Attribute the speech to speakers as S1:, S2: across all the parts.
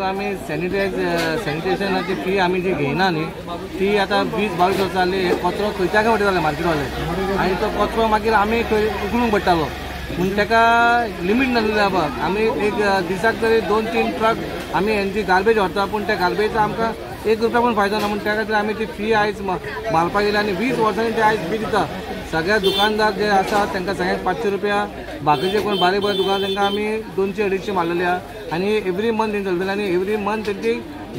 S1: आमी sanitise सॅनिटेशनाची fee आमी जी घेयना न्ही ती आतां 20-22 वर्सां जाली. हे कचरो खंयच्या खंय वयताले मार्केटवाले आनी तो कचरो मागीर आमी खंय उखलूंक पडटालो, पूण ताका लिमीट नासली. बाबा आमी एक दिसाक तरी 2-3 ट्रक आमी हेंची गार्बेज व्हरता, पूण त्या गार्बेजचो आमकां 1 रुपया पण फायदो ना. म्हूण त्या खातीर आमी ती फी आयज मारपाक गेली आनी 20 वर्सांनी ते आयज फी दिता. सगळ्या दुकानदार जे आसा तांकां सगळ्यांक 500 रुपया, बाकीचे कोण बारीक बारीक दुकान तांकां आमी 200-250 मारलेले आहा. आनी एवरी मंथ तेंची चलतले आनी एवरी मंथ तेंची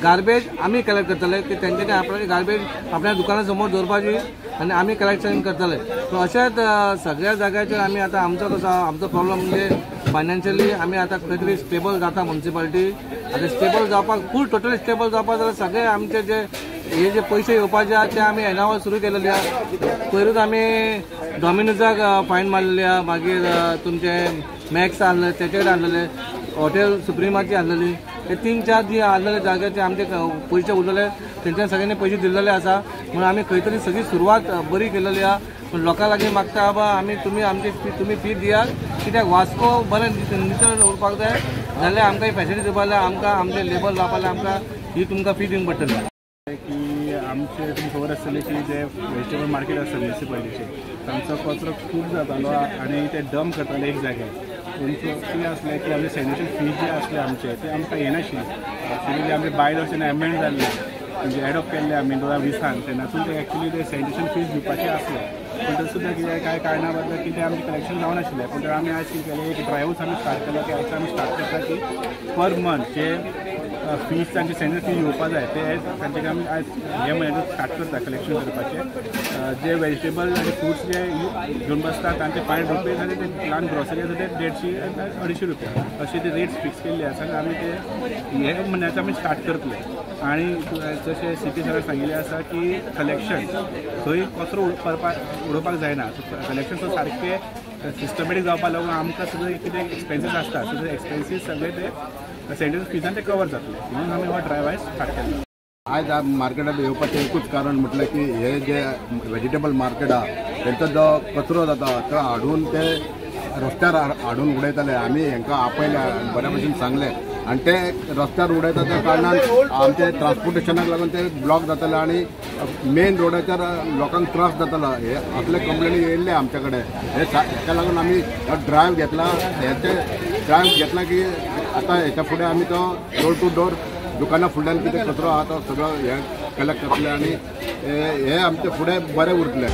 S1: गार्बेज आमी कलेक्ट करतले की तेंच्यांनी आपणाची गार्बेज आपल्या दुकाना समोर दवरपाची आनी आमी कलेक्शन करतले. सो अशेंच सगळ्या जाग्याचेर आमी आतां आमचो कसो आमचो प्रॉब्लम म्हणजे फायनान्शियली आमी आतां खंय तरी स्टेबल जाता म्युनिसिपालिटी. आतां स्टेबल जावपाक फूल टोटली स्टेबल जावपाक जाल्यार सगळे आमचे जे हे जे पयशे येवपाचे आहा ते आमी येणावळ सुरू केलेली आहा. पयरूच आमी डॉमिनोजाक फायन मारलेली आहा, मागीर तुमचे मॅक्स आहले तेचे कडेन आहलेले, हॉटेल सुप्रिमाची आहलेली, हे 3-4 जी आहलेले जाग्याचे आमचे पयशे उरलेले तेंच्या सगळ्यांनी पयशे दिल्लेले आसा. म्हणून आमी खंय तरी सगळी सुरवात बरी केलेली आहा. पूण लोकां लागीं मागता बाबा आमी तुमी आमची तुमी फी दियात, कित्याक वास्को बरें नितळ उरपाक जाय जाल्यार आमकां ही फॅसिलिटी दिवपाक जाय, आमकां आमचे लेबर लावपाक जाय, आमकां ही तुमकां फी दिवंक पडटली.
S2: की आमचे तुमकां खबर आसतलें की जे वेजिटेबल मार्केट आसता म्युनिसिपालिटीचे तांचो कचरो खूब जातालो आनी ते डंप करताले एक जाग्यार. पूण कितें आसलें की आमचे सॅनिटेशन फी जे आसले आमचे ते आमकां येनाशिल्ले. एक्चुली आमचे बायलॉज जेन्ना एमेंड जाल्ले म्हणजे एडॉप्ट केल्ले आमी 2020 तेन्नासून ते एक्चुली ते सॅनिटेशन फीज दिवपाचे आसले, पूण तरी सुद्दां कितें कांय कारणा बदला कितें आमचें कलेक्शन जावनाशिल्लें. पूण आमी आयज कितें केलें, एक ड्रायव्हूच आमी स्टार्ट केलो की आयज आमी स्टार्ट करता की पर मंथ जे फीज तांची सॅनिटेशन फी येवपा जाय ते तांचे आमी आयज हे म्हयन्याक स्टार्ट करता कलेक्शन करपाचें. जे वेजिटेबल आनी फ्रुट्स जे घेवन बसता तांचे 5 रुपये आनी ते ल्हान ग्रोसरी आसा ते 150-250 रुपया अशे ते रेट्स फिक्स केल्ले आसा आनी आमी ते हे म्हयन्याचे आमी स्टार्ट करतले. आनी जशें सी पी सरान सांगिल्लें आसा की कलेक्शन खंय कचरो उडोवपाक जायना, कलेक्शन सारकें सिस्टमॅटीक जावपा लागून आमकां सुद्दां कितें एक्सपेन्सीस आसता सो ते एक्सपेन्सीस सगळे ते सॅनिटेशन फिजान ते कवर जातले म्हणून आमी हो ड्रायव्ह आयज स्टार्ट केला.
S3: आयज मार्केटात येवपाचें एकूच कारण म्हटलें की हे जे वेजिटेबल मार्केट आहा तेंचो जो कचरो जाता तो हाडून ते रस्त्यार हाडून उडयताले. आमी हेंकां आपयले बऱ्या भशेन सांगलें आनी ते रस्त्यार उडयता त्या कारणान आमचे ट्रान्सपोर्टेशनाक लागून ते ब्लॉक जाताले आनी मेन रोडाचेर लोकांक त्रास जातालो. हे असले कंप्लेनी येयल्ले आमचे कडेन. हे हेका लागून आमी ड्रायव्ह घेतला. हेचे ड्रायव्ह घेतला की आतां हेच्या फुडें आमी तो डोर टू डोर दुकाना फुडल्यान कितें कचरो आहा तो सगळो हे कलेक्ट करतले आनी हे आमचे फुडें बरें उरतलें.